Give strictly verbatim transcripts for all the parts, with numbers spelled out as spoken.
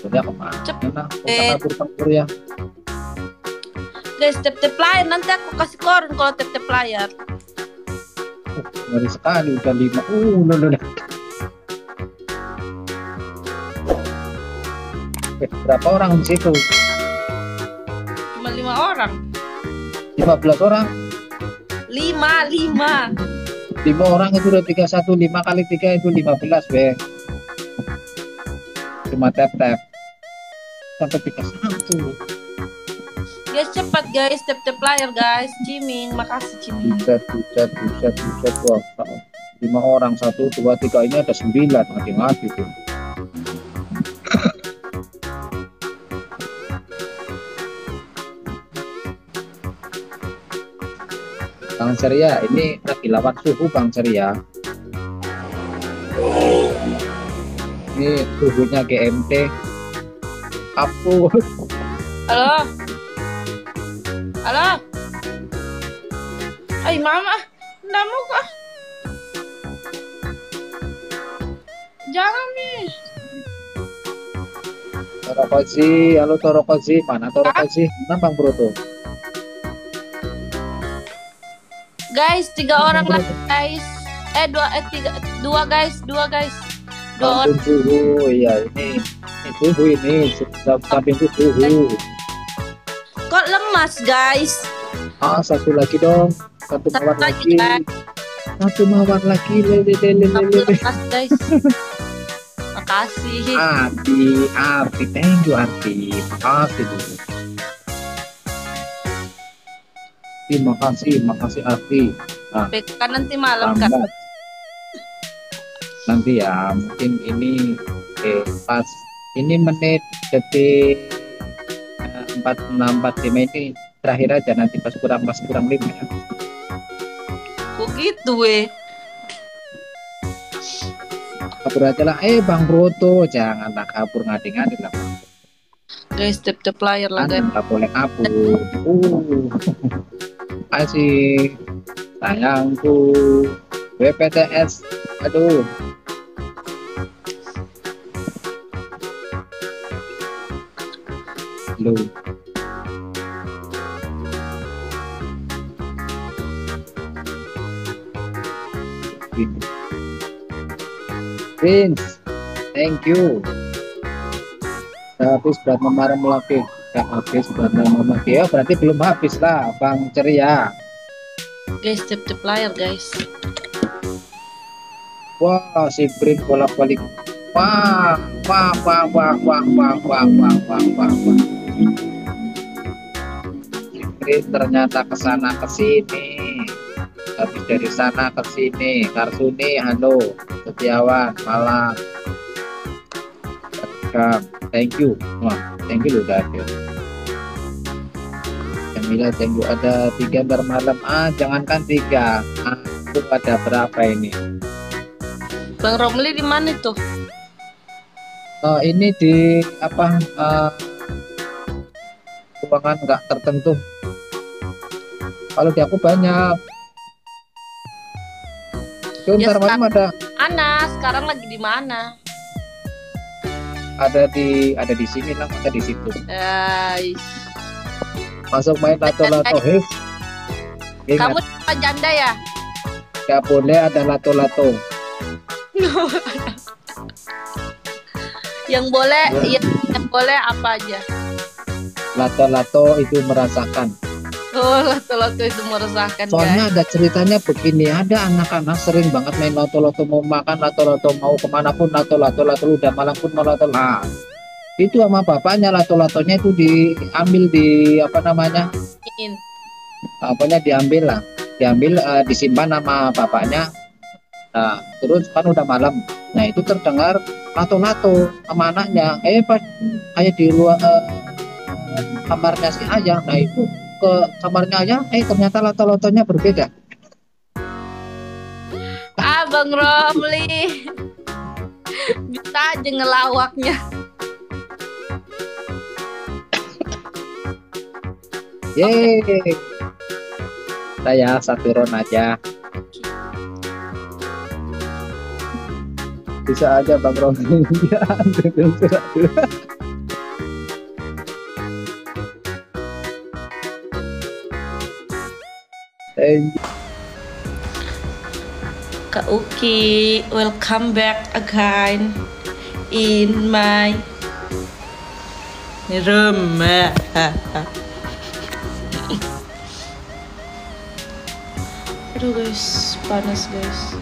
Ya, kemana? Cepet. Nah, udah kabur-kabur ya. Guys, tap-tap layar, nanti aku kasih koin kalau tap-tap layar. Uh, ngeri sekali, udah lima. Uh, lo, lo, lo. Eh, berapa orang di situ? Cuma lima orang. Lima belas orang? Lima, lima. Lima orang itu udah tiga satu, lima kali tiga itu lima belas, weh. Cuma tap-tap. Sampai tiga satu. Guys, cepat, guys. Tap-tap layar, guys. Ciming, makasih, Ciming. Buset, buset, buset, buset. Wah, lima orang, satu, dua, tiga, ini ada sembilan, mati-mati tuh. Bang Ceria, ini lagi lawan suhu, Bang Ceria. Ini suhunya G M T. Apu. Halo. Halo. Ay, mama. Namo kok. Jangan nih. Toro Koji, halo Toro Koji, mana Toro Koji? Mana Bang Bro tuh? Guys, tiga orang lagi, guys. Eh, dua, eh, tiga, dua, guys, dua, guys. Dua orang. Ampun, suhu, iya, ini, ini suhu ini, sa-, sampingku suhu. Kok lemas, guys? Ah, satu lagi dong. Satu mawar lagi, guys. Satu mawar lagi. Le, le, le, le, le, le. Lepas, guys. Makasih. Arti, Arti, thank you, Arti. Makasih dulu. Terima kasih, makasih, Arti. Nah, sampai kan nanti malam, Kak. Lambat. Nanti ya, mungkin ini, eh, pas ini menit detik, eh, empat enam empat lima ini terakhir aja, nanti pas kurang, pas kurang lima ya. Kok gitu, weh? Kabur aja lah, eh, Bang Broto, janganlah kabur, ngadi-ngadi lah, Bang. Guys, tap-tap layar lah, guys. Nggak boleh kabur. Uh. Kasih sayangku. W P T S. Aduh. Lu. Prince, thank you. Udah habis buat Mama Remlaki. Udah habis buat Mama Remlaki. Ya, berarti belum habis lah, Bang Ceria. Guys, tap-tap layar, guys. Wah, si Prince bolak-balik. Wah, wah, wah. Si Prince ternyata ke sana ke sini. Habis dari sana ke sini. Karsuni, halo. Setiawan, malam. Welcome. Thank you. Wah, thank you loh, David. Jamila, thank you. Ada tiga ntar malam. Ah, jangankan tiga. Aku ada berapa ini? Bang Romli di mana tuh? Eh, ini di apa? Eh, ruangan nggak tertentu. Kalau di aku banyak. Itu ya, ntar malam ada. Mana? Sekarang lagi di mana? Ada di, ada di sini lah, masa di situ. Ais. Masuk main lato-lato, his. Ingat. Kamu apa, janda ya? Nggak boleh ada lato-lato. Yang boleh, ya, yang boleh apa aja? Lato-lato itu merasakan. Oh, lato-lato itu merasakan, guys. Soalnya ada ceritanya begini, ada anak-anak sering banget main lato-lato, mau makan lato-lato, mau kemana pun lato-lato, lato udah malam pun mau lato. Nah, itu sama bapaknya lato-latonya itu diambil di, apa namanya? In. Apanya diambil lah, diambil, eh, disimpan sama bapaknya. Nah, terus kan udah malam. Nah, itu terdengar lato-lato sama anaknya. Eh, pas kayak di luar, eh, kamarnya si ayah, nah itu ke kamarnya ayah, eh, ternyata lato-latonya berbeda. Abang Romli. Bisa aja ngelawaknya. Yeay. Saya satu round aja. Bisa aja, Bang Romli. Ya, surat dulu. Kak Uki, welcome back again in my room. Aduh guys, panas guys.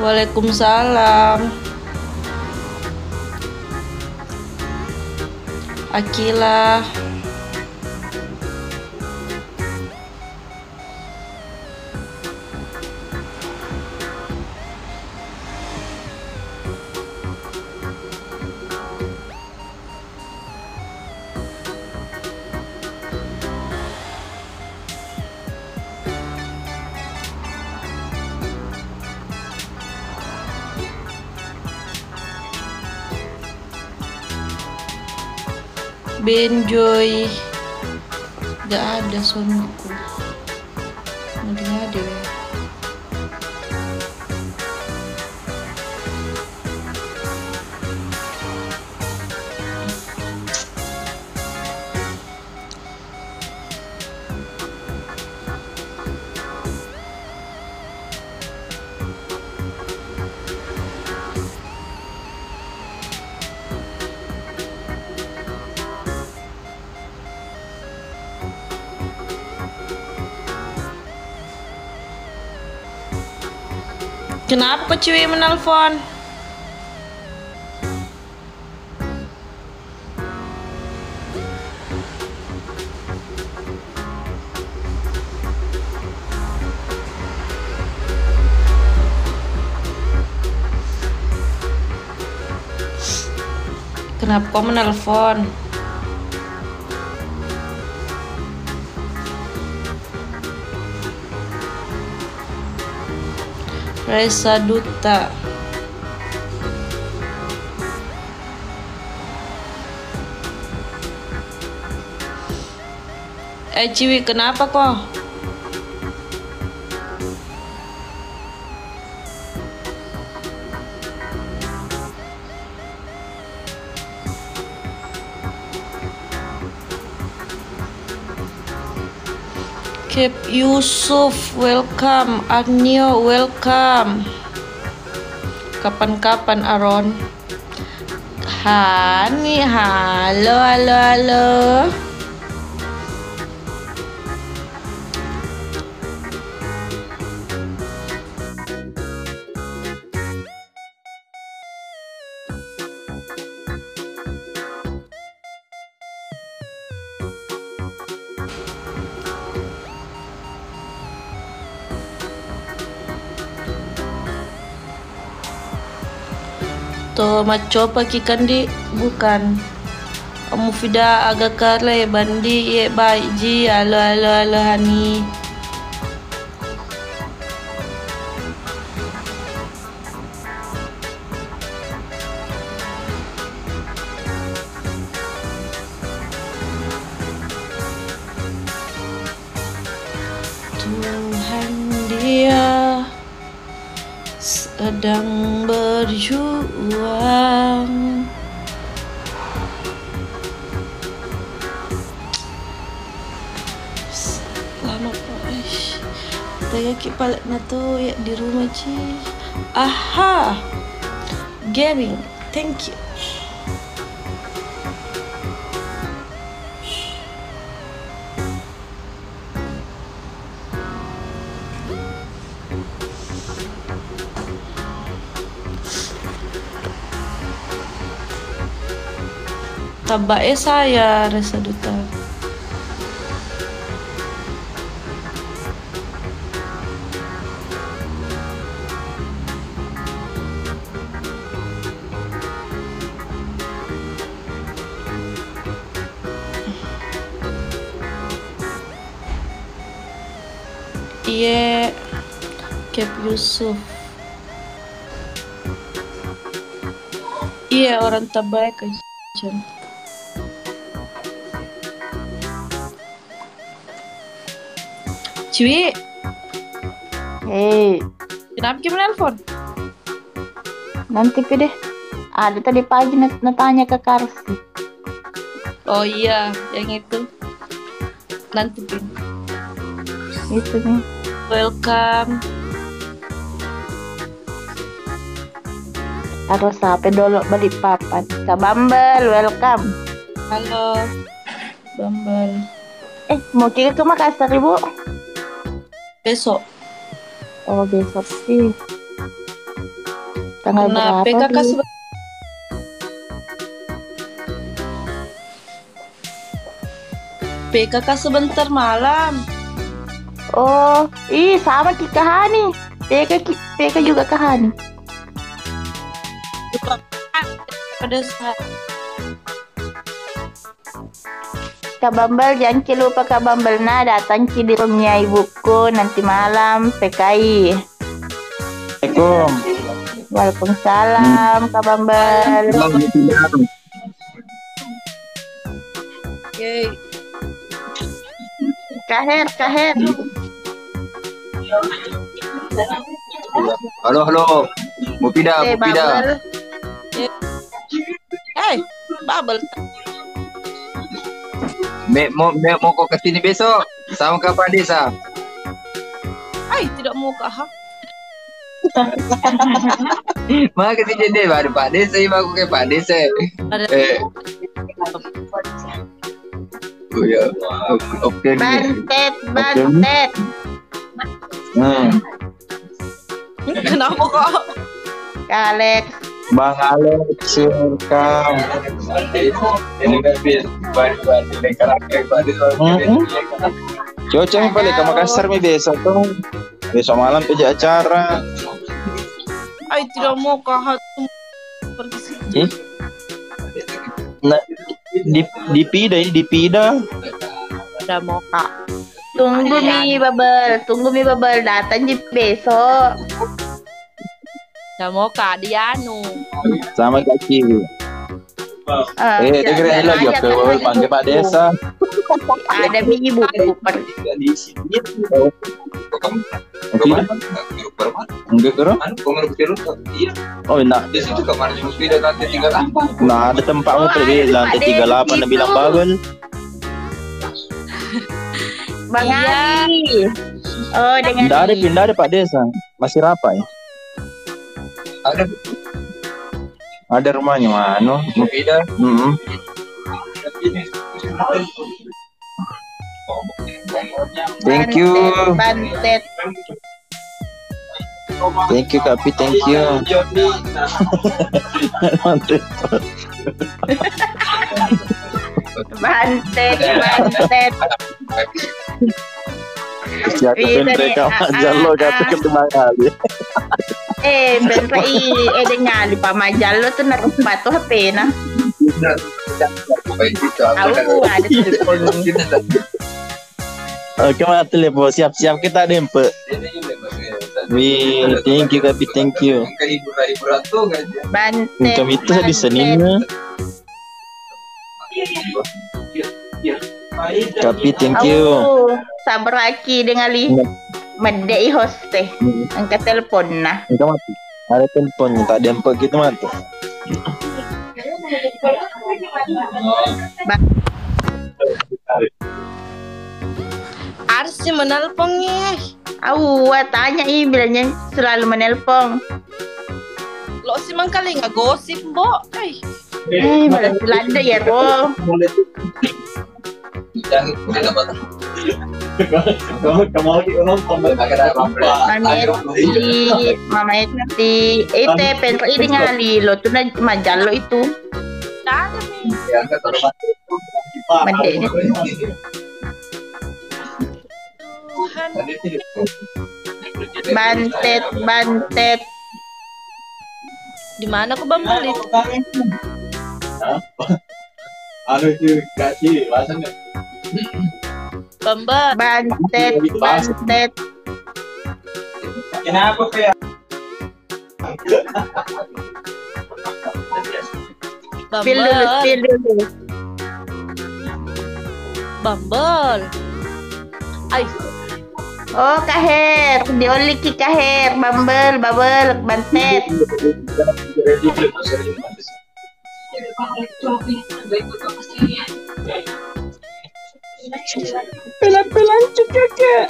Waalaikumsalam. Akila. Benjoy, gak ada suamiku. Ngade-ngade weh. Kenapa ko Ciwi menelpon? Kenapa kau menelpon? Resa Duta. Eh, Ciwi, kenapa ko? Kep Yusuf, welcome. Arnio, welcome. Kapan-kapan, Aron. Hani, halo, halo, halo. To maccopaki kandi, bukan. Mufida aga kare bandi ye baik ji, alo, alo, alo, Hani. Tuhan dia sedang berjuang. Lama po, aish. Tegaki pale na tu ya di rumah ci. Aha. Gaming. Thank you. Tabbae saya Resa Duta. Iye, Kep Yusuf. Iye, orang terbaik aja. Ciwi. Hei. Kenapa ki menelpon? Nanti pi deh. Ada tadi pagi nat-, natanya ke Karsi. Oh iya, yang itu. Nanti pi. Itu nih. Welcome. Harus sampai dulu balik papan. Kak Bambel, welcome. Halo, Bambel. Eh, mau kira ke Makassar, Ibu? Besok. Oh, besok sih. Tanggal berapa, P K K Bi? Sebe-, P K K sebentar malam. Oh, ih, sama ki Kahani. P K ki, P K juga Kahani. Pada saat Kak Bambel, jangan ki lupa Kak Bambel, nah, datang ki di roomnya ibuku nanti malam, P K I. Assalamualaikum. Waalaikumsalam, Kak Bambel. Yeay. Kaher, Kaher. Halo, halo. Mupida, eh, Mupida. Bambel. Eh, Bubble. Me, mo, me, mau kau ke sini besok sama Kak Pak Desa? Ai, tidak mau kah? Maka sini deh, baru Pak Desa, ini aku ke Pak Desa. Ada. Eh. Oh ya, oke, oke nih. Bantet, oke nih. Bantet. Hmm. Kenapa kok? Kak Alex. Bang Alex, welcome. Mm-mm. Cocok nih, balik ke Makassar nih besok tuh. Besok malam tuh acara. Ai, tidak mau kah? Pergi sini. Hmm? Nah, di, dipida ini, dipida. Udah mau, Kak. Tunggu mi, Babel. Tunggu mi, Babel. Datang ji besok. Udah mau, Kak. Dianu. Sama Kak Ciwi. Eh, eh, dia kira enak ya, ke Babel, panggil Pak Desa. Ada mi ibu. Oke. Enggak, kero? Oh, enak. Nah, ada tempat mau pergi lantai tiga delapan, dia bilang Babel. Bang Ali. Oh, dengan pindah deh, Pak Desa. Masih rapat ya? Ada. Ada rumahnya mana? Pindah. Mm-mm. Thank you. Bantet, bantet. Thank you, Kak Pi, thank you. Bantet, bantet. Siapa? Iya, tadi, Kak Majallo, ah, kata ah. Kedua kali. Eh, bentar, i, eh, dengan Ali Pak Majallo tuh naruh sepatu H P-na. Tahu, ada telepon. Oke, mana telepon? Siap-siap kita dempet. Wih, thank you, Kak Pi, thank you. Bantet, kami itu di Senin. Bantet. Kak Pi, thank you. Au, sabaraki dengan Ali. Iya. Medde i hoste. Hmm. Engka teleponna. Engka mati. Ada telepon, tak diangkat gitu mati. Ba- Arsi menelpon, eh. Aua, tanya i, bilangnya selalu menelpon. Lo si mangkalinga gosip, Mbok. Eh. Eh, malah Belanda ya, Bro. Mama Eti, Mama Eti, ite penro ini ngali lo tu na majallo itu. Mendek ini. Tuhan. Bantet, bantet. Di mana kau, Bang Beli? Hah? Anu itu, kasih, bahasanya. Bambang. Bantet, bantet. Kenapa, Pe? Spill dulu, Bambang. Spill dulu. Bambang. Ai. Oh, Kaher, diolliki Kaher, Bambel, Babel, Bantet. Pelan-pelan juga, Kak.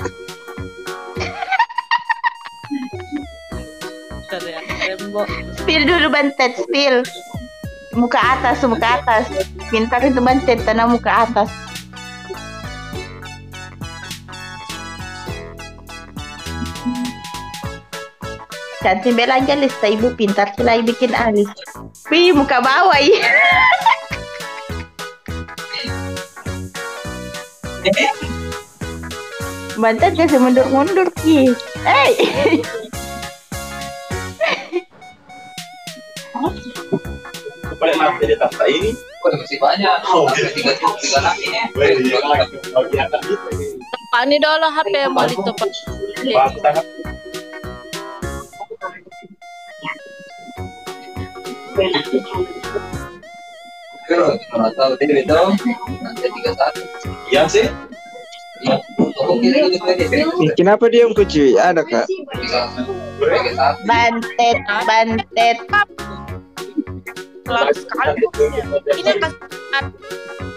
Spill dulu, Bantet, spill. Muka atas, muka atas. Pintar itu, Bantet, tanah muka atas. Cantik belanja lista ibu, pintar sila bikin alis. Wih, muka bawah, ih. Bantet kasih mundur-mundur, ki. Hei. Boleh nanti di tante ini. Boleh, masih banyak. Oh, iya. Tiga, tiga lagi, ya. Boleh, iya, lagi. Kalau dia kan gitu. Tempani dolo H P mau ditumpuk. Bantang. Kalau tahu dia itu, nanti tiga satu. Iya sih. Iya. Oke, gitu aja. Ih, kenapa dia yang kunci? Ada, Kak. Bantet, Bantet. Kelas sekali. Ini kelas,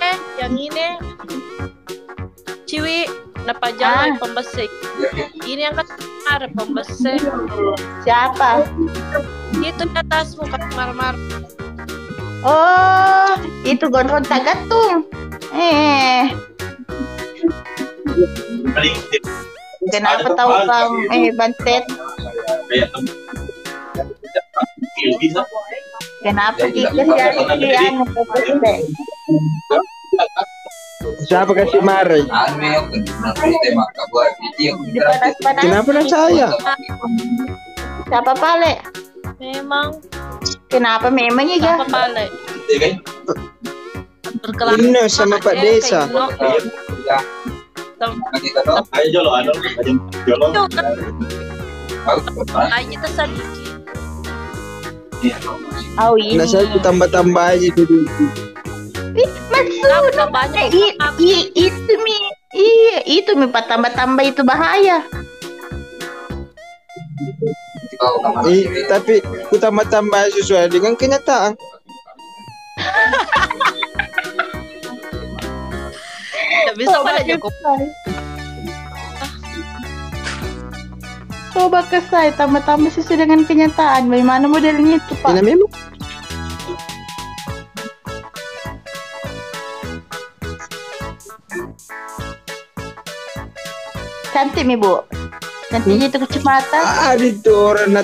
eh, yang ini. Ciwi, napajang Ah. Pembesi. Ini yang kan ada pembesi. Siapa? Itu di atasmu, Kak Marmar. Oh, itu gondrong tagatung. Eh. Kenapa tahu kamu? Eh, Bantet. Kenapa kita jadi anu, Bantet? Siapa kasih marah? Dipanas-panas. Kenapa na saya? Siapa pale? Memang. Kenapa memang ya? Siapa pale? Berkelahi. Inno sama Pak Desa. Ayo, jolo, anu, ayo, jolo. Ayo, kita sadiki. Oh, ini. Nah, saya tambah-tambah aja dulu. Ih, maksudnya banyak. Eh, i-, i-, itu mi. Iya, itu mi patambah-tambah itu bahaya. Ih, tapi ku tambah-tambah sesuai dengan kenyataan. Tidak bisa pada cukup. Coba kesai, tambah-tambah sesuai dengan kenyataan. Bagaimana modelnya itu, Pak? Ini memang. Cantik mi, Bu. Cantik itu kacamata. Ah, di orang nak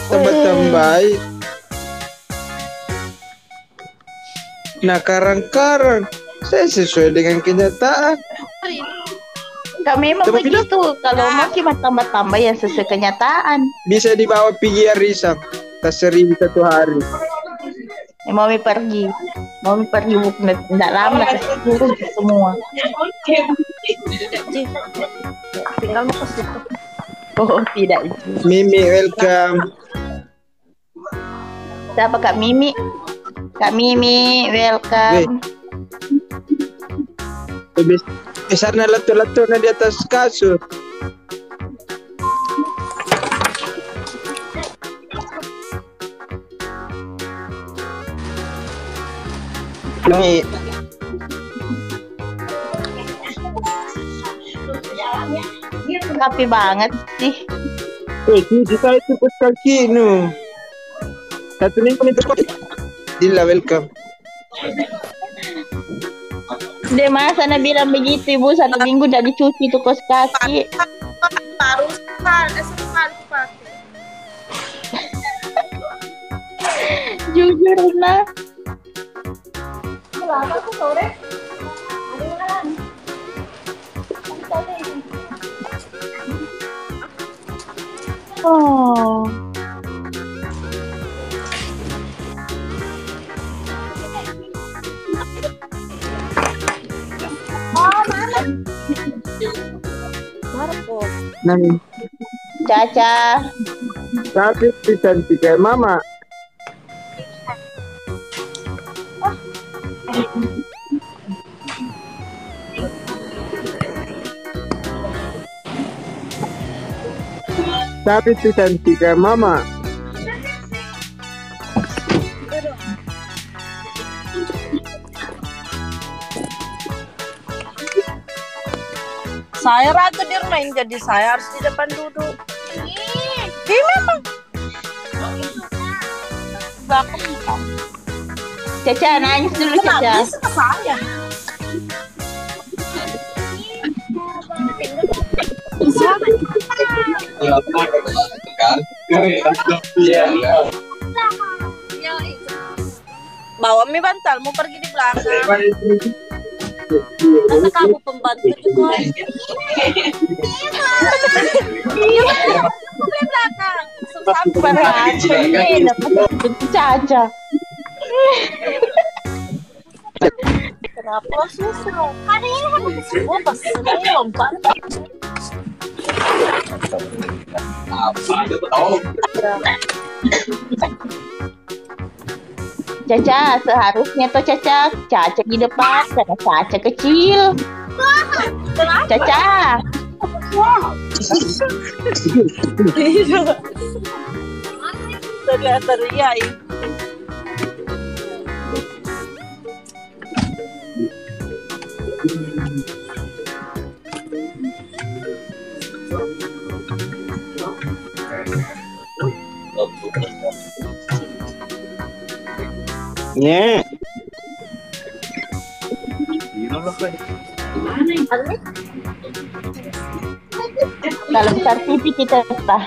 tambah-tambahi. Nah, karang-karang saya sesuai dengan kenyataan. Enggak, memang begitu. Kalau mau cuma tambah-tambah yang sesuai kenyataan. Bisa dibawa pergi ya, Risam. Tak seribu satu hari. Eh, mau mi pergi. Mau mi pergi, bukan, ndak lama, kasih turun semua. Tinggal mau ke situ. Oh, tidak. Mimi, welcome. Siapa, Kak Mimi? Kak Mimi, welcome. Weh. Bis-, besarnya letuk-letuknya di atas kasur. Nih. Rapi banget sih. Eh, itu kita itu pas kaki nu. Satu minggu itu kok. Dilla, welcome. Dia masa na bilang begitu, Ibu, satu minggu tidak dicuci tuh kos kaki. Baru sekali, eh, sekali pakai. Jujur, nah. Oh. Marco. Nani? Caca. Tapi si cantik kayak mama. Tapi itu cantik ya, Mama. Saya ratu di rumah ini, jadi saya harus di depan duduk. Ini memang. Belakang bukan. Caca, nangis dulu, Caca. Kenapa? Dia suka saya. Bawa mi bantalmu pergi di belakang. Masa kamu pembantu juga? Iya, aku di belakang. Susah. Caca. Kenapa susah? Ada yang harus. Oh, pas ini lompat. Caca, seharusnya tuh Caca, Caca di depan, karena Caca kecil. Caca. Terlihat teriak. Nye. Kalau besar pipi kita, Pak.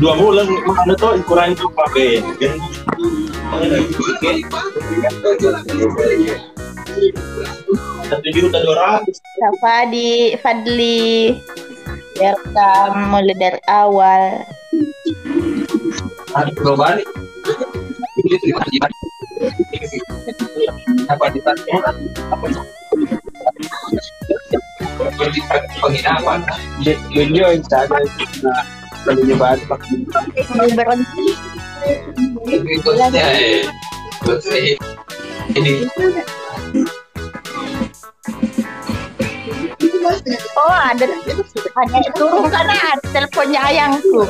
Dua bulan mana tuh ukuran itu, Pak Ben? Satu juta dua ratus. Kak Fadi, Fadli, welcome mulai dari awal. Aduh, balik. Apa di sana? Apa di sana? Penginapan. Dia, dia, dia yang sana, nah, kalau dia balik, pakai. Berhenti. Berikutnya, eh, ini. Oh, ada, ada turun karena ada teleponnya ayangku.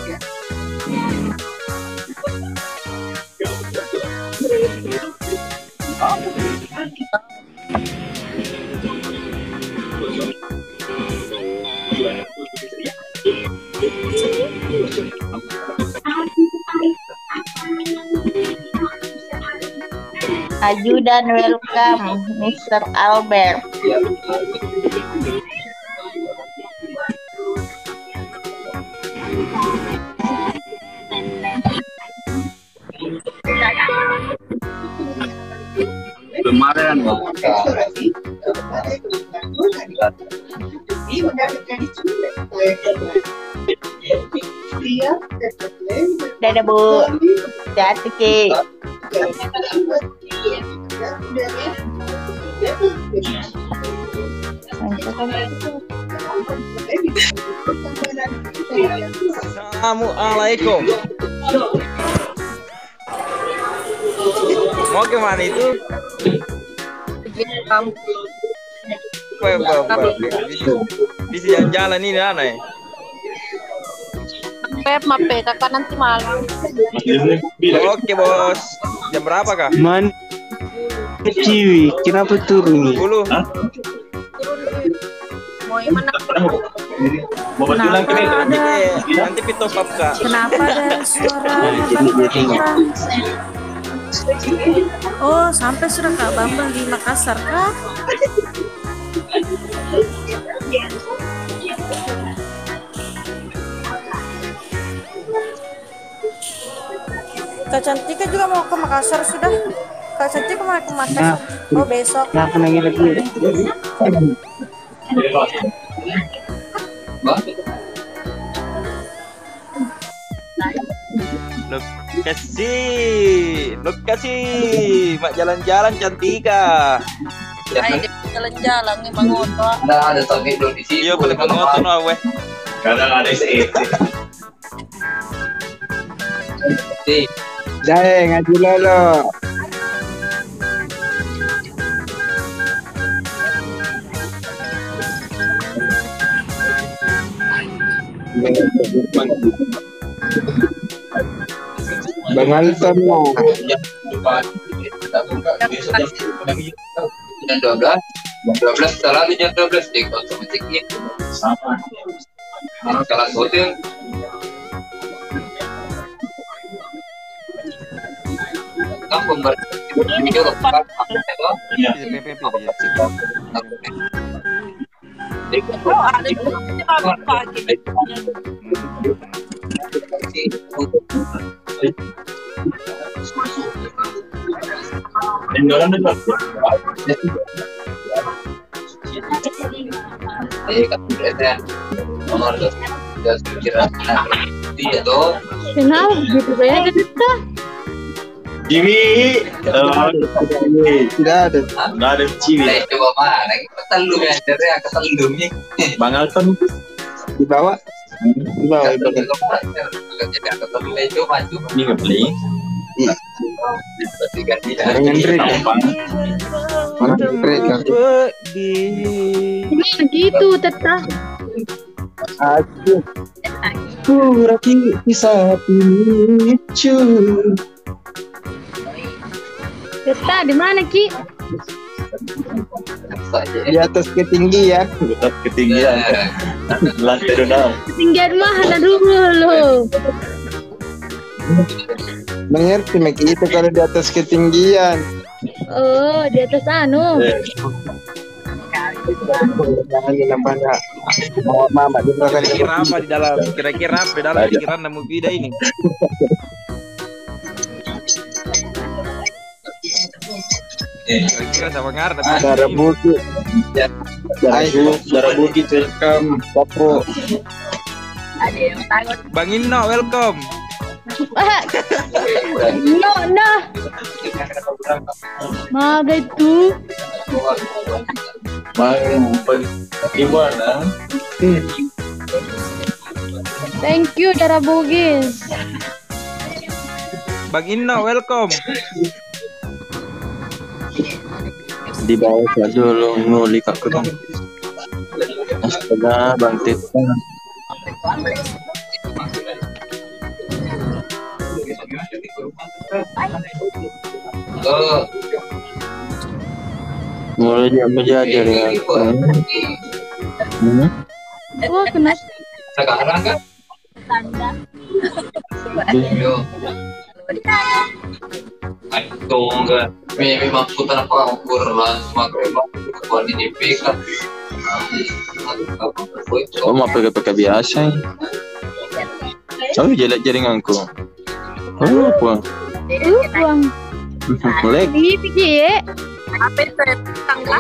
Ajudan, welcome, Mister Albert. Kemarin. Dadah, Bu. Hati-hati, Ki. Assalamualaikum. Mau ke mana itu? Weh, weh, weh. Bisa, bisa jalan-jalan ini, anak, eh. Web mape, kakak nanti malam. Oke, Bos. Jam berapa, Kak? Man, Ciwi, kenapa turun? Sepuluh. Hah? Turun, Web. Mau yang mana? Kenapa ada, nanti pi top up, Kak. Kenapa ada suara? Nah, itu dia tinggal. Oh, sampai sudah Kak Bambang di Makassar, Kak? Kak Cantika juga mau ke Makassar sudah. Kak Cantika mau ke Makassar. Nah. Oh, besok. Nah, aku nanya lagi. Lokasi, lokasi, mak jalan-jalan Cantika. Ayo, jalan-jalan nih, Bang Oto. Nggak ada sampai di sini. Iya, boleh Bang Oto, no, weh. Kadang ada S E C. Dae, ngaji lolo. Bang Alton lah. Jam dua belas, jam dua belas, selalu jam dua belas, deh, otomatis gitu. Sama. Nah, salah satu. Kan pembahasan video. Iya. Iya, P P P, iya. Oh, ada juga pagi. Kenapa gitu ya, Detta? Ciwi. Tidak ada. Tidak ada. Tidak ada ciwi. Eh, coba mana? Kita telu ya, cerai, kita telu nih. Bang Alton itu dibawa. Dibawa, dibawa. Ini nggak beli. Iya. Dengan Rika. Mana Rika? Ini gitu, Tetta. Aduh. Kuraki bisa picu. Tetta, di mana, Ki? Di atas ketinggian. Di atas ketinggian. Lantai enam. Ketinggian mana dulu? Mengerti, Mek, itu kalau di atas ketinggian. Oh, di atas anu. Eh. Jangan namanya. Mama, Mama, dia akan kira apa di dalam, kira-kira apa di dalam pikiran namu bida ini? Kira-kira sama ngarep. Darah Bukit. Darah Bu-, Darah Bukit, welcome. Papo. Bang Inno, welcome. No, no. Maga itu. Maga, gimana? Thank you, Darah Bugis. Bang Inno, welcome. Di bawah saja lo nguli kak kutang. Astaga, Bang Teta. Mulai dia menjadi ya. Hmm? Wah, kenapa? Sekarang kan? Tanda. Iya. Ayo, enggak. Mimi maksudnya apa? Ukur langsung pakai bang. Bukan ini P K. Oh, mau pakai P K biasa. Oh, jelek jaringanku. Oh, puang. Uh, puang. Lek. Ini P K ya. Apa itu? Tangga.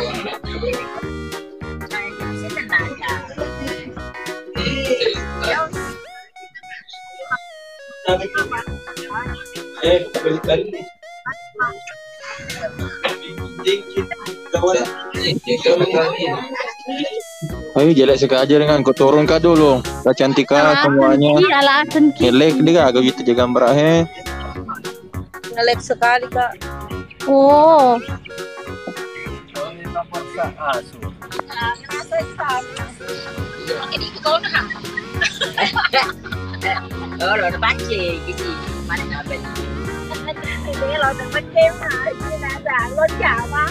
Ayo, jelek sekali dengan kau turun kah dulu. Kak cantik kah semuanya. Iya, alasan ki. Jelek deh, kak, gitu jaga gambar, he. Jelek sekali, Kak. Oh. Oh, lo pace gitu. Mana ngapain? Ini lo pace mah, ini nasa lo siapa?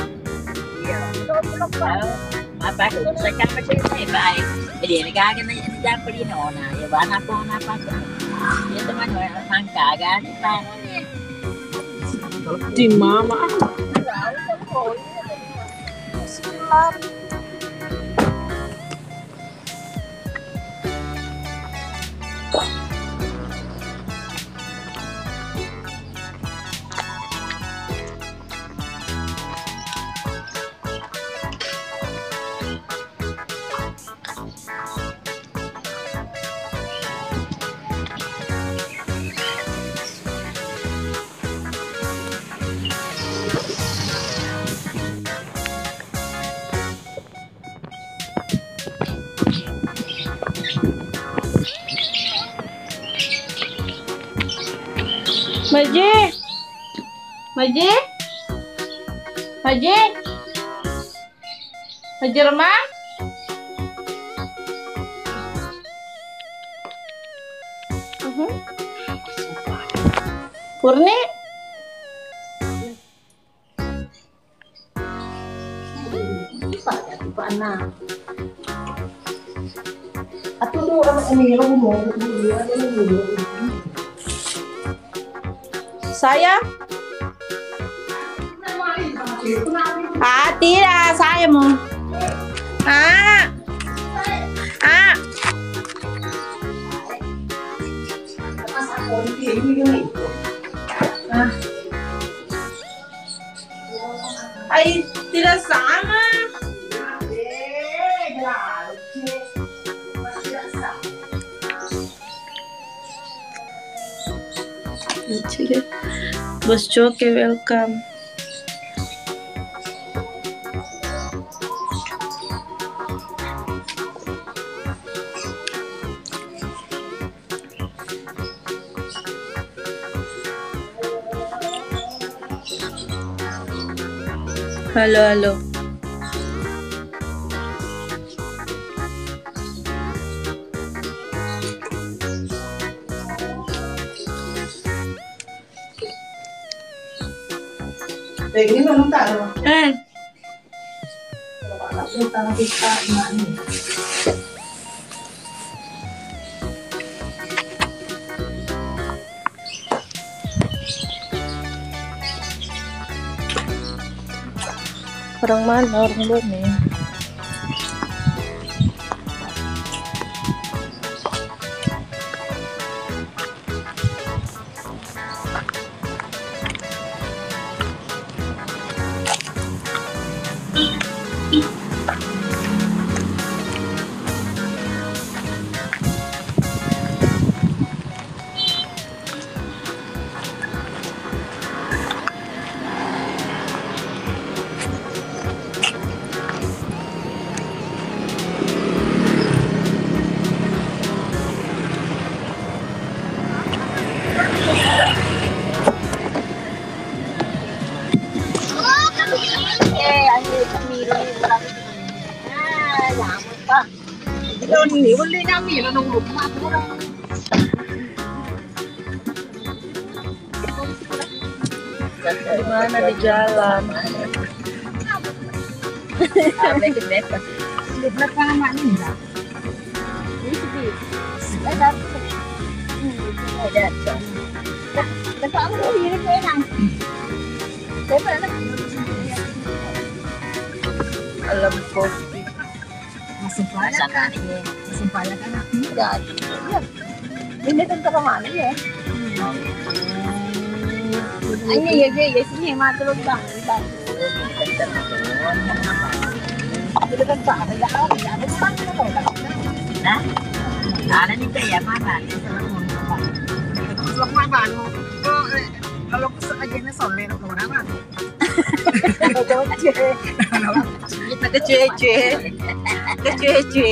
Iya. Lo lo apa? Saya kan pace saya baik. Jadi ini kagak nih, ini jangan beli nona. Ya mana apa apa. Ya teman mangka kan. Di mama. Maji. Maji. Maji. Maji Remang. Purni. Saya? Ah, tidak, saya mau. Ah. Ah. Ah. Ai, tidak sama. Bos Coke, welcome. Halo, halo. Eh, ini belum taruh. Eh. Orang mana? Orang Bone. Di mana di jalan? Di belakang anak ninja. Ini sedih. Eh, tapi. Hmm, ada. Nah, tempat aku ini enak. Saya pernah. Alam kopi. Masih banyak kan? Masih banyak kan? Iya. Ini tentara mana ya? Ini ya, ya, ya, sini mah terus bang. Nah, ada nih kayak mana? Terus lemah banget. Kok, eh, kalau kesel aja nih, soalnya orang apa? Kecece. Kecece.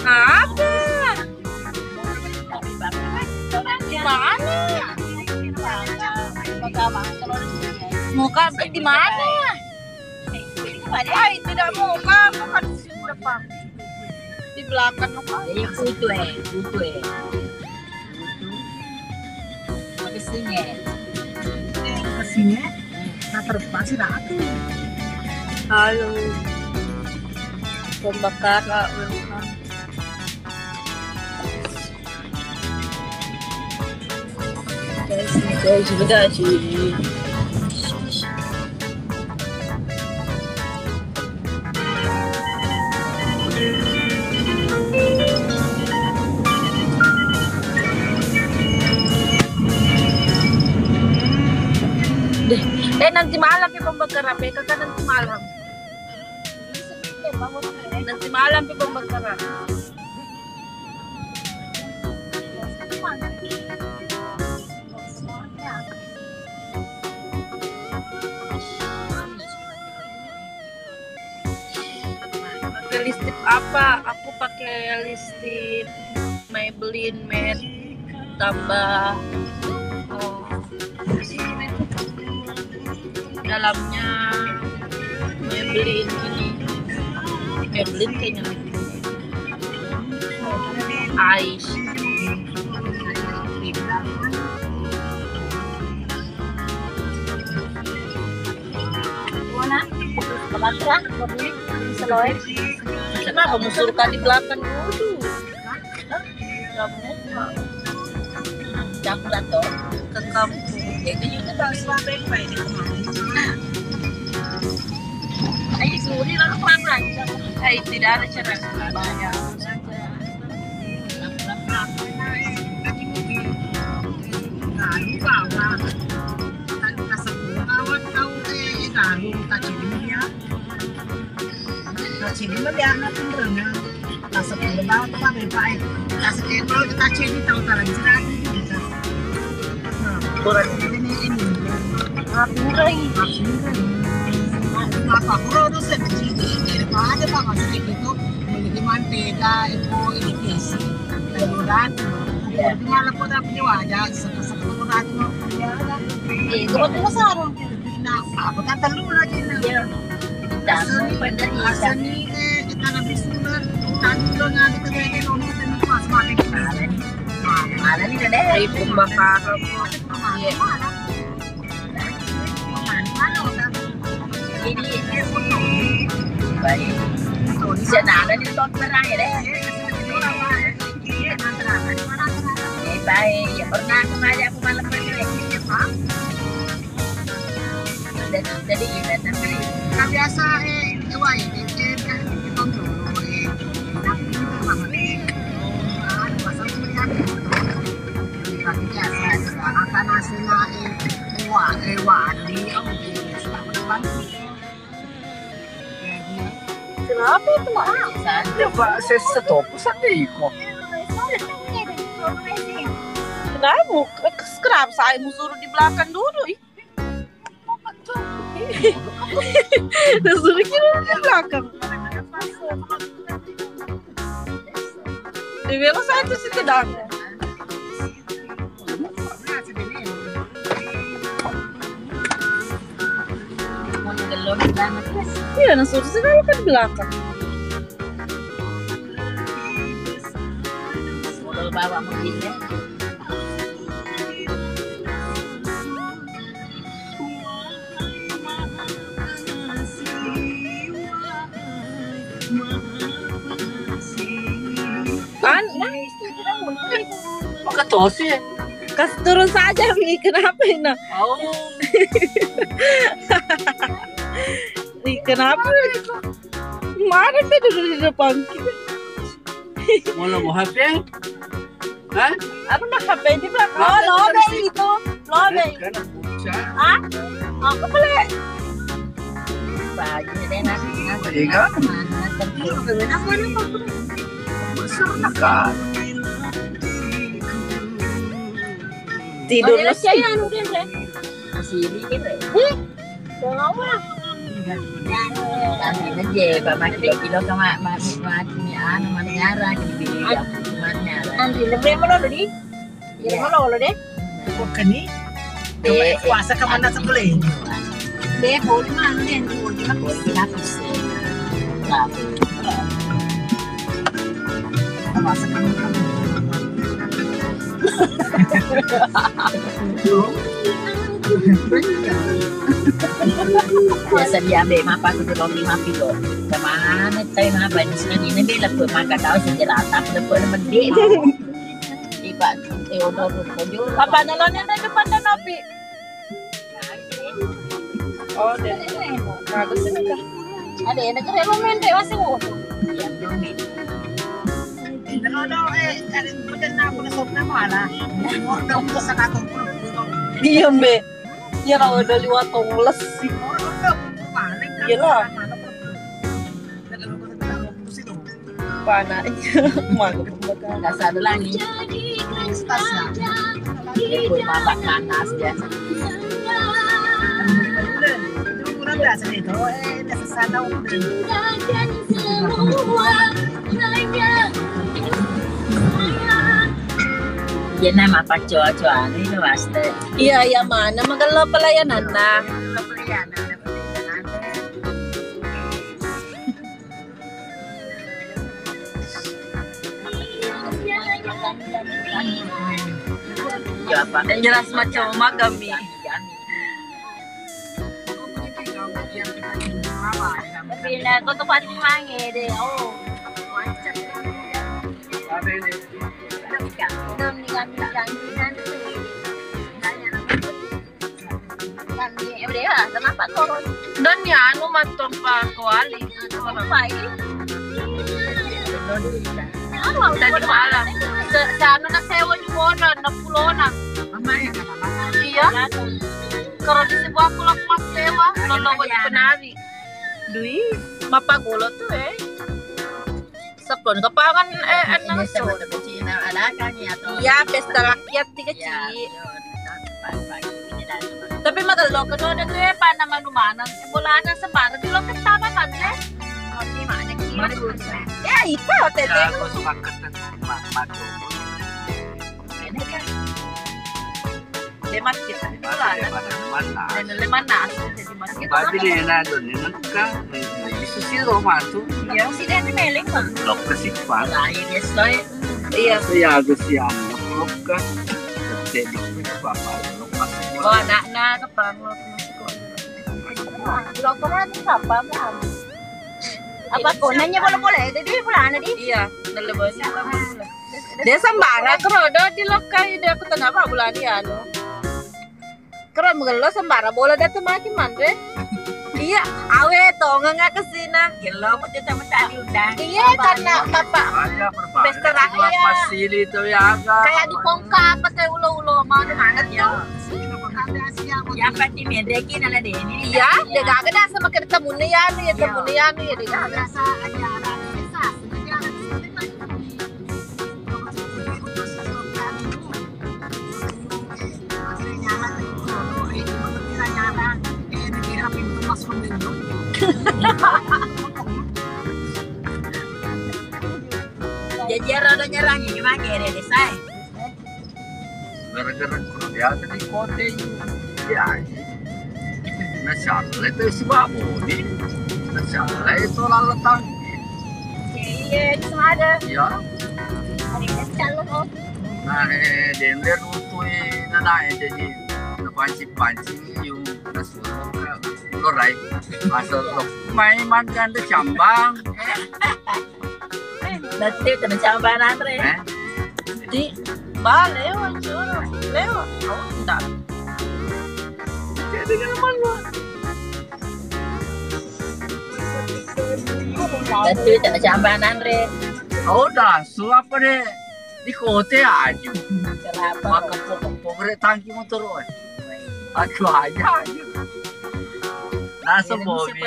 Apa? Di mana? Mau kafe di mana? Ah, itu tidak mau kafe, kan di sini depan. Di belakang, no, Kak. Iya, kutu, eh, kutu, eh. Kutu. Pakai singe. Pakai singe? Hmm. Nah, terus pasti ratu. Halo. Pembakar, welcome. Deh, eh, nanti malam ya pembakaran, B K K nanti malam. Nanti malam pi pembakaran. Pakai lipstick apa? Aku pakai lipstick Maybelline Matte tambah, oh, dalamnya Maybelline ini. Maybelline kayaknya. Ais. Kenapa musuruh di belakang dulu? Kamu Jakarta ke kampung. Itu juga tahu siapa yang main di rumah. Ayo, suri lalu perang aja. Ayo, tidak ada cara. Banyak. Kurang ini, ini. Apa kurang? Apa kurang? Apa kurang? Terus saya begini, jadi ada apa maksudnya gitu? Ini mantega, itu, ini kesi, telur ratu. Iya. Jadi malah kau tak punya wajah, sekarang telur ratu. Iya. Eh, itu kan telur sarung. Nah, aku tak telur lagi, nah. Iya. Asani, asani, eh, kita habis sudah. Tadi lo nggak ada kerja, lo mau tadi pas malam. Malam ini deh. Itu makanan. Iya. Ini, ini baik. Senada di ton perang ya deh. Eh, baik. Ya pernah kemarin aku malam pergi lagi, ya, Pak. Jadi, jadi gimana? Nah, biasa, eh, eh, wah, ini, eh, kan, kita dulu, eh. Tapi ini kan sama, eh, anu, pasal melihat. Tapi biasa, eh, anak-anak sini, eh, wah, eh, wah, ini, oh, ini, selamat pagi. Kenapa itu, Mak? Coba sesa topo sate iko. Kenapa? Kenapa saya mau suruh di belakang dulu? Ih. Suruh kira di belakang. Di belakang saya tuh situ dong. Iya, nah, suruh sih kalau kan belakang. Kalau bawa mobilnya. An, maka tosi. Kasih turun saja, Mi. Kenapa ini? Oh. Ih, kenapa? Kemarin dia duduk di depan kita. Mau lo mau H P? Hah? Apa mah H P di belakang? Oh, lobe itu. Lobe. Kan bocah. Hah? Aku beli. Pagi deh, nasi, nasi. Iya. Apa nih? Tidur masih anu, Dre. Masih ini, Dre. Ih. Tadi aja, Pak, mati kilo sama mati anu, mati nyara, gitu. Mati nyara. Nanti lebih mana deh? Iya. Mana lo deh? Bukan nih. Deh, puasa kemana sebelah ini? Deh, boleh mana nih? Boleh mana? Boleh mana? Boleh. Biasa diambil mapa tu belum lima kilo. Kemana teh mapa ini sini ini dia lepas makan tahu sejarah tak lepas mendek. Tiba eh orang tu kojo. Apa nolongnya dari depan dan api? Oh, deh. Bagus ini, Kak. Ada yang negeri lo main deh, masih mau. Iya, lo main. Ini lo dong, eh, ada bukan nama, bukan sopna malah. Orang dong, bukan satu. Iya, Mbe. Iya, kalau udah liwat tongles sih. Orang dong, paling kan. Iya lah. Mana, mana, mana. Panaknya malu. Nggak sadar lagi. Pun mata panas biasa. Kurang biasa nih, kalau, eh, biasa sana udah. Iya, nama pacoa-coa ini pasti. Iya, iya, mana magello pelayanan nah. Magello pelayanan. Yang jelas macam magami. Pina ko to pati mange de. Oh. Macam. Doni kami janjian tu. Kami udah ya, kenapa turun? Doni anu mattompa kuali. Apa ini? Tadi malam. Se-, seanu na sewa juga na, na pulona. Iya. Kalau di sebuah pulau mas sewa, kalau di penari. Dui, mapagolo tu eh. Sepuluh kepangan eh enam. Iya, pesta rakyat tiga ci. Tapi magello keno ada tu eh, panah manu maneng. Bolana sembarang di lokasi sama kan eh. Di mana ki? Ya, itu hotel. Ya, aku sepakat dengan Mak Madu. Ini kan. Lemas kita. Lemas, lemas, lemas. Dan lemas nasi, jadi mas kita. Tapi kan nih, nah, don, ini kan, eh, itu sih lo masuk. Iya, sih dia meleng kan. Lok ke sih, Pak. Lahir ya, soy. Iya. Saya Agus yang lok ke. Jadi, apa-apa, lok masuk. Oh, anak-anak, apa, lok masuk. Lok kemana tuh, siapa, Pak? Apa, kok nanya bola-bola, itu dia bola, anak dia? Iya, nelle bola. De sembara kero do di lokkai de aku tengah apa bulan dia lo. Kero magello sembara bola datu maki manre. Iya, awe tongeng aku sina. Gello aku tetap tadi udah. Iya, karena bapak pesta rakyat. Pasili itu ya agak. Kayak di Pongka apa teh ulo-ulo mau di mana tuh? Ya pasti medeki nala deni. Iya, dia gak ada sama kita temunya ya nih, temunya ya nih, dia gak ada. Jadi ada nyarangi gimana ya desa? Gara-gara guru biasa di kota ini. Ya, iya. Nah, salah itu si Baboni. Nah, salah itu lalatang. Iya, itu ada. Iya. Ada yang salah, oh. Nah, eh, dende rutui, nah, nah, eh, jadi, nah, pancing-pancing, yung, nah, suruh ke, lo, rai. Masa lo, main mantan tuh cambang. Nanti kena cambang, Andre. Eh? Di, ba, lewat, curang. Lewat. Oh, entar. Jadi, kan, mana? Nanti kena cambang, Andre. Oh, udah, suap deh. Di kota aja. Kenapa? Maka pokok-pokok tangki motor, oi. Aku aja, aja. Nasa Bobi.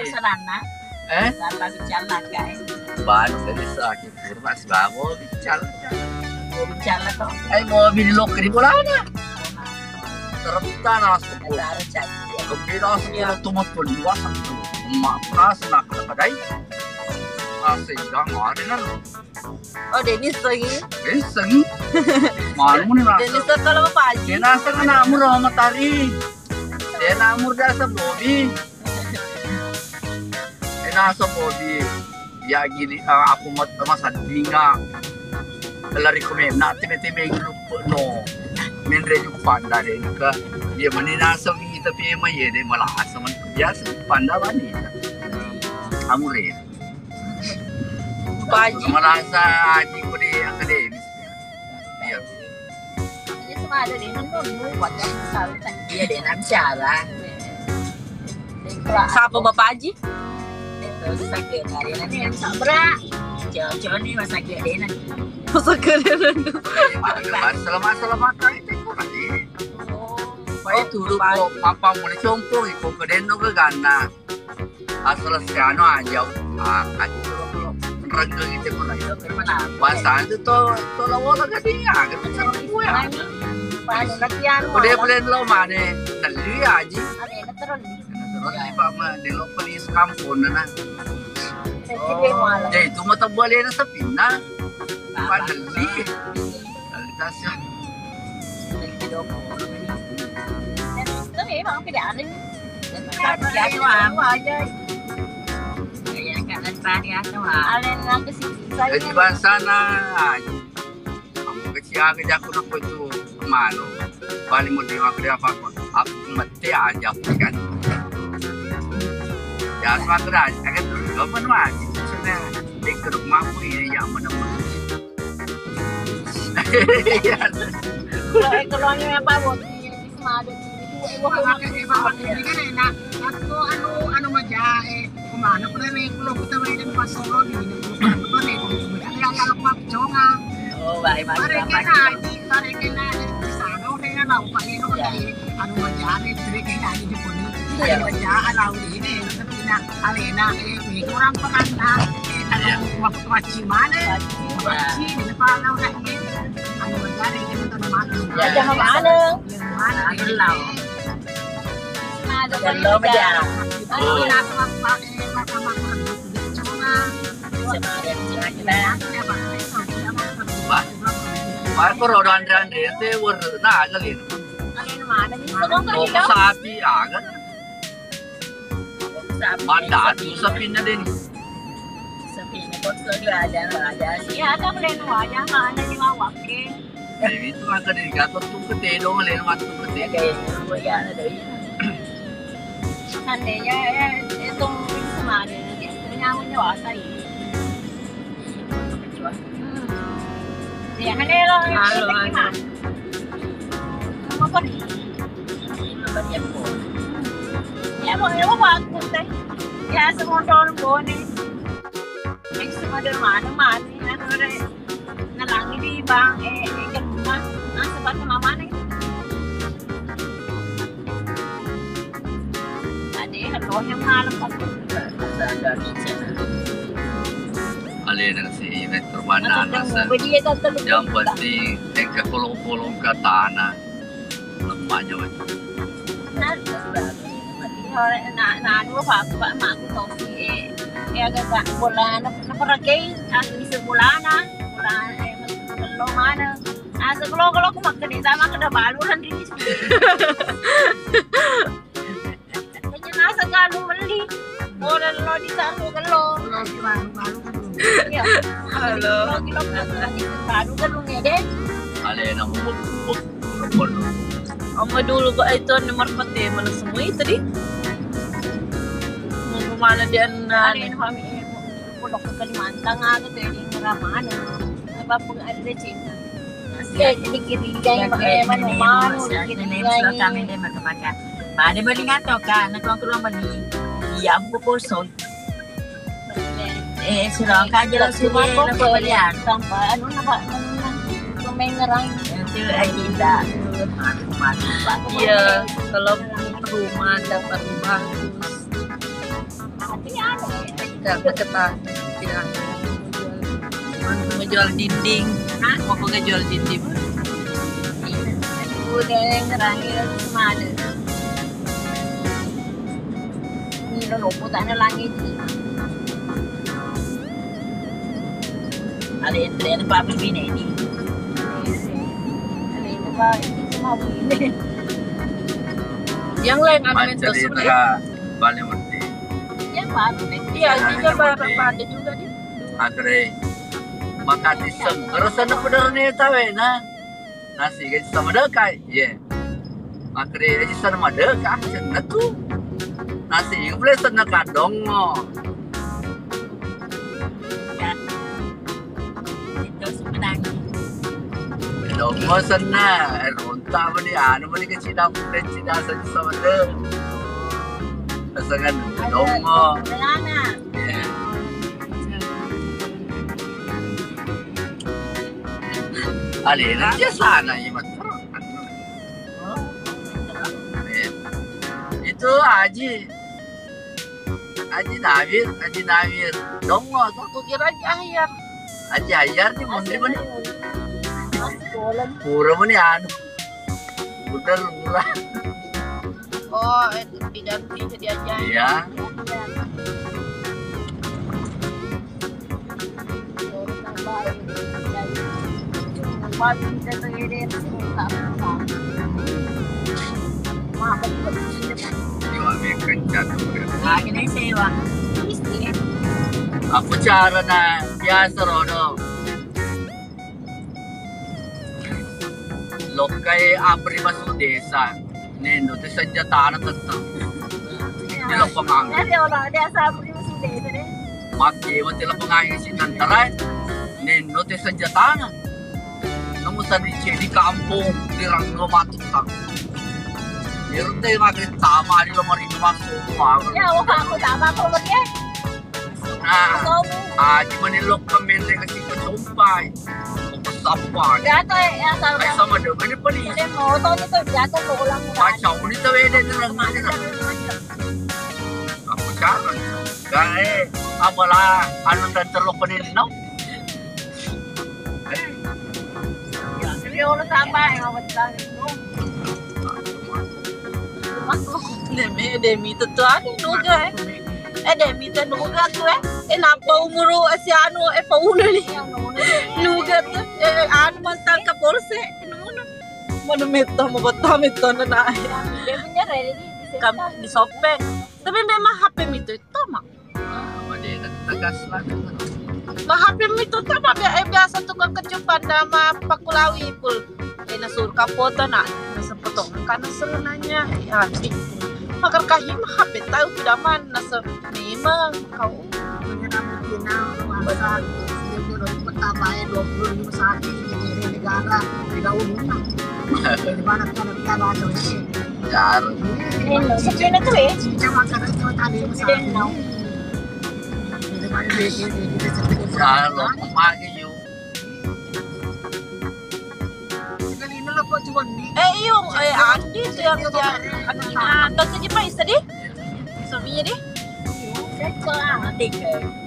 Eh? Bapak bicara, guys. Baru dari sakit, kurmas, bawa bicara. Mau bicara, toh? Eh, mau beli loker di bolana. Terpta nasa Bobi. Kebira sepuluh tomat kedua satu. Emak keras, nak kedai. Asik, dah, ada kan? Oh, Denis lagi. Denis lagi. Malu nih, Mas. Denis kalau Pak Haji. Dia nasa kan amur sama Matari. Dia namur dia sama Bobi. Dia nasa Bobi. Ya gini, eh, aku mat-, mas adinga. Lari ke mena, teme-teme grup no. Menre juga panda deh, ke. Dia meni nasa mi, tapi emang ya, dia malah asam biasa, panda bani. Amure. Pak Haji. Merasa Haji ku di akademis. Iya. Iya, semua ada di nonton, buat yang salah. Iya, dia nang salah. Siapa Bapak Haji? Itu sakit, hari ini yang sabra. Jauh-jauh nih, masa gede nih. Masa gede nih. Selamat-selamat kali itu, Pak Haji. Oh, Pak, itu dulu, Pak Haji. Kok papa mulai compo, kok kedendo ke gana. Asal siano aja, ah, aja kalau renggang itu pernah. Bahasa itu to, to lawa lagi dia, gitu, cara gue ya. Pas latihan. Udah belen lo mana, teli aja. Ada yang terus. Terus di pama, di lo pelis kampung, nah. Jadi dia malah. Jadi itu mata balen sepina. Pak teli. Kualitasnya. Itu memang tidak ada. Tapi anu aja. Iya, kan tadi anu, ah. Ada yang ke sini. Jadi bahasa na, ah, kamu kecil aja aku nak itu malu. Paling mau dia aku dia apa, aku mati aja kan. Ya, semakin aja kan. Apa nu aja? Sudah, dek kedok mampu ini yang mana-mana. Iya. Kalau ekonomi apa, Bos? Semada. Wah, pakai, eh, pakai ini kan enak. Aku anu, anu maja, eh, kemana? Pernah naik pulau kita main di Pasolo di ini. Pernah naik pulau kita. Ada yang kalau pap jonga. Oh, baik, baik, baik. Mereka naik, mereka naik di sana, udah ya, bau pakai itu dari anu maja, eh, mereka naik di pun. Iya. Anu maja, alau di ini, tapi nak alena, eh, ini orang pengantar, eh, kalau waktu wajib mana? Wajib. Wajib, di depan alau kan, eh. Anu maja, eh, kita mana? Aja mana? Anu lao. Jallo maja. Marco rodo anre-anre te werna aja lino. Toko sapi aga. Mandatu sapinna deni. Sapinna kok sudah ada, ada sih. Iya, ada pleno aja, mana di wawakke. Jadi itu maka dari gatot tuh ke tedong, lain waktu ke tedong. Oke, oh iya, ada iya. Seandainya, eh, itu semari, dia punya nyawa nyawasa ini. Hmm. Iya, kan, eh, lo, halo, halo. Apa? Apa dia, Bu? Ya, Bu, ya, Bu, aku teh. Ya, semua tahun bone. Yang semua dari mana, mana, ya, sore. Nalangi di bang, eh, eh, ke rumah. Nah, sebab sama mana? Tadi, kalau yang malam, pas. Alena si Metro Banana. Yang penting, engka kolong-kolong ke tanah. Lemmaknya, Pak. Nah, nah, nah, dua, Pak, Pak, mak aku tosi, eh, eh, agak, agak bola, na, na, peragei, aku bisa bolana, bola, eh, belum mana. Nah, sekolah, kalau aku makan itu, sama kena baluran di. Hanya nasa kalau beli, bola lo di sana, kalau. Iya. Halo. Kalau, kalau, kalau, baru kan lu ngedek. Alena, bubuk, bubuk. Apa dulu, Pak, itu nomor pete mana semua itu di? Mau mana dia, nah, ada yang kami, eh, mau pondok ke Kalimantan, ada tuh yang ramana. Apa pun ada di Cina. Eh, dikirigai, eh, mana, mana, dikirigai. Kami dia makan-makan. Pada beli ngatau, Kak, nak tuang ke rumah beli. Iya, aku kosong. Eh, surong ka jolo sude lo pabalian. Sampai anu na, Pak, anu na, pemain ngerang. Itu, eh, tidak. Iya, kalau rumah dapat rumah. Tapi anu, tidak berketah, tidak. Mau jual dinding. Hah? Mau ke jual dinding. Udah ngerang itu semua ada. Nino loppo tana langit. Ada yang tren apa bini ini? Ada yang apa? Itu mau bini. Yang lain ada yang terus. Balik mesti. Yang baru nih. Iya, ini juga baru pada juga dia. Akhirnya makan di sana. Terus sana bener nih tahu ya, nah. Nasi gaji sama dekai, ye. Makre gaji sana madeka, senna tu. Nasi pule senna kadongo. Ya. Itu sebenarnya. Dongo senna, eh, ronta mani, anu mani ke cina, ke cina sama de. Pasangan dongo. Belana. Alena biasana iya mattaro. Itu Haji. Haji Nawir, Haji Nawir. Dongo tu. Kukira Haji Ahyar. Haji Ahyar di Mondri mana? Pura mana anu. Putar murah. Oh, itu diganti jadi aja. Iya. Iya, mekan jatuh. Lagi nih sewa. Apa cara na biasa rodo? Lokkai apri masuk desa. Nendo te senjatana tetap. Iya. Dia lokko mangga. Iya, dia orang desa apri masuk desa deh. Pakke mate la pengae si tentara, nenno te senjatana. Namu sadi cedi kampung di ranggo matukkang. Irte mage tama di lomari masuk. Ya, wah, aku tama ko mate. Nah, aji mani lo kemende kasi kecompai. Ko sampai. Gato ya, sama. Ai sama de mani pali. Ede moto itu gato ko ulang. Pacau ni tawede de ranggo. Aku cara. Gae, apalah anu tenterlo peninno. Riolo tambah yang awet langit. Demi, demi tetu anu nuga eh. Eh, demi tetu nuga tu eh. Eh, nampa umuru eh, si anu eh, pauna ni. Nuga tu eh, anu mantang ke polsek. Mana metta mau betah metta na. Dia punya rela ni. Kam di sopeng. Tapi memang H P mitu itu mak. Tegas lah. Ma H P mitu tama bia-, eh, biasa tukang kejupan dama pakulawi pul. Eh, nasur kapoto nak, nasempotong karena seru nanya. Ya, di. Makar kahim H P tahu tidak mana se memang kau. Punya nama final masa dia pun pertama ya dua puluh lima satu di negara tidak umum. Di mana kan ada. Jar. Sepeda tu eh. Jar, lo pemagi yu. Eh, iyo, eh, Andi tu yang, yang anu, nah, tante Jipa isa di? Suaminya di?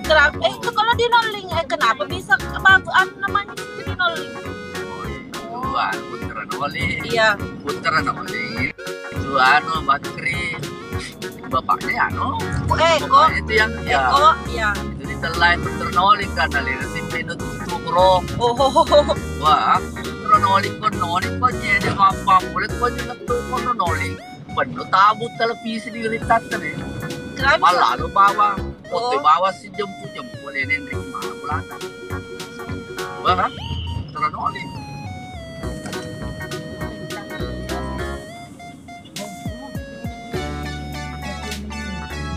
Kenapa? Eh, itu kalau di Noling, eh, kenapa bisa bagus, anu, namanya itu di Noling? Wah, putra Noling. Iya. Putra Noling. Itu anu, Bakri. Bapaknya anu. Eh, kok? Bapaknya itu yang, ya. Eh, kok? Iya. Itu ditelai putra Noling kan, dari tim Pino tuh, bro. Oh. Wah, putra Noling kok, Noling kok, jadi apa? Boleh kok, jadi ketua kok Noling. Penuh tabut televisi di rintatta deh. Kenapa? Malah lu bawa, foto bawa si jempu-jempu, lenen ring mana pulata. Wah, terus oli.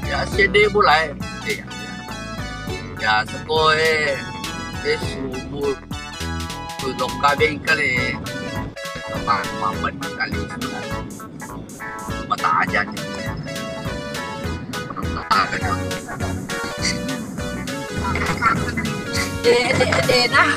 Ya, sede bola eh. Iya. Ya, sekoe. Eh, subuh. Lokka bengkale. Apa, apa kali. Mata aja. De, de, de, nah.